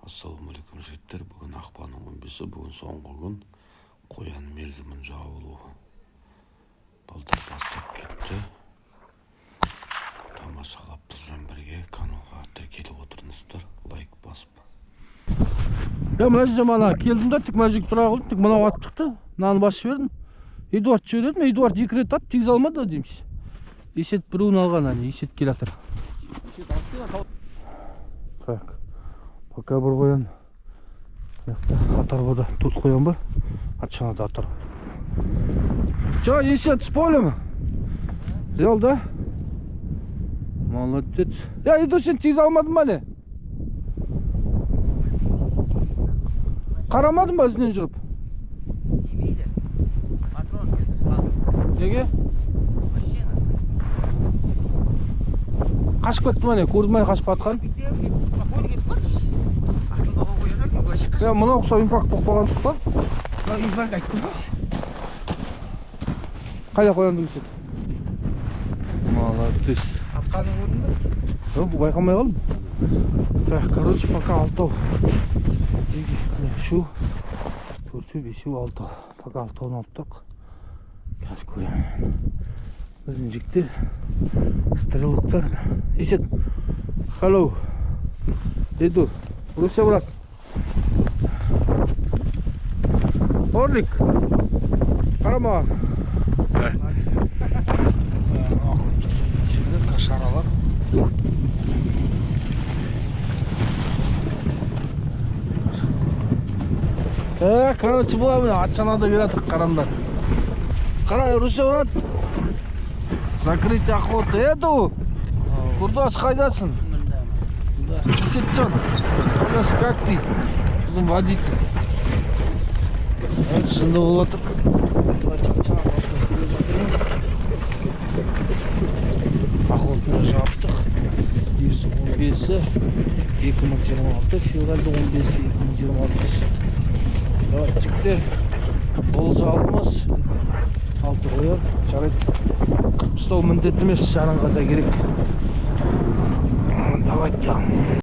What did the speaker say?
Ассалаумағалейкум, жігіттер! Бүгін ақпанның 15-і, бүгін соңғы күн, қоян мерзімін жабылуы. Балдар бастап кетті. Тамашалап, бізбен бірге каналға тіркеліп отырыңыздар, лайк басып. Я мына жерде мана келдім да, тік мына жерге тұра қалдым, тік мынау атып шықты. Мынаны басып жібердім. Эдуард жібердім, Эдуард екі рет атты, тигізе алмады дейміз. Есет біреуін алған, әне Есет келе жатыр. Так, пока бір қоян. Мына жақта ат арбада төрт қоян бар. Ат шанада ат арба. Че, Есет, с полем? Взял, да? Молодец. Я иду, сен тигізе алмадың ба, не? Қарамадың ба ізінен жүріп? Тимейді. Патрон кетті слабый. Неге? Вообще Қашып кетті ма, не? Көрдің ба, қашып жатқан? Спокойно кетіп қалды. Ақылдауға қояр екен вообще. Я мынау ұқсап инфаркт болып қалған жоқ па? Инфаркт айттым ғой. Қайда қоянды көрсет? Молодец. Атқанын көрдің бе? Жоқ, байқамай қалдым. Так, короче, пока алтау. Екі, міне, үшеу, төртеу, бесеу, алтау. Пока алтауын алып тұрық. Қазір көремін. Біздің жігіттер, стрелоктар. Есет, hello. Иду. Руся, брат. Орлик. Қара маған. Охот жасайтын жерлер, кошаралар. Короче, былай міне ат шанада келе жатырық, қараңдар. Қара, Руся, брат. Закрытие охоты. Эду! Курдос, қайдасың? Есетжан, қайдасың, как ты? Біздің водитель. Evet, шынды болып жатыр. Ат шана басына келе жатырмыз. Охотаны жаптық. 15-і 2026, февральдың 15-і 2026. Давай, жігіттер, болжалымыз алты қоян. Жарайды. Қырып тастау міндетті емес, жаранға да керек. Давайте.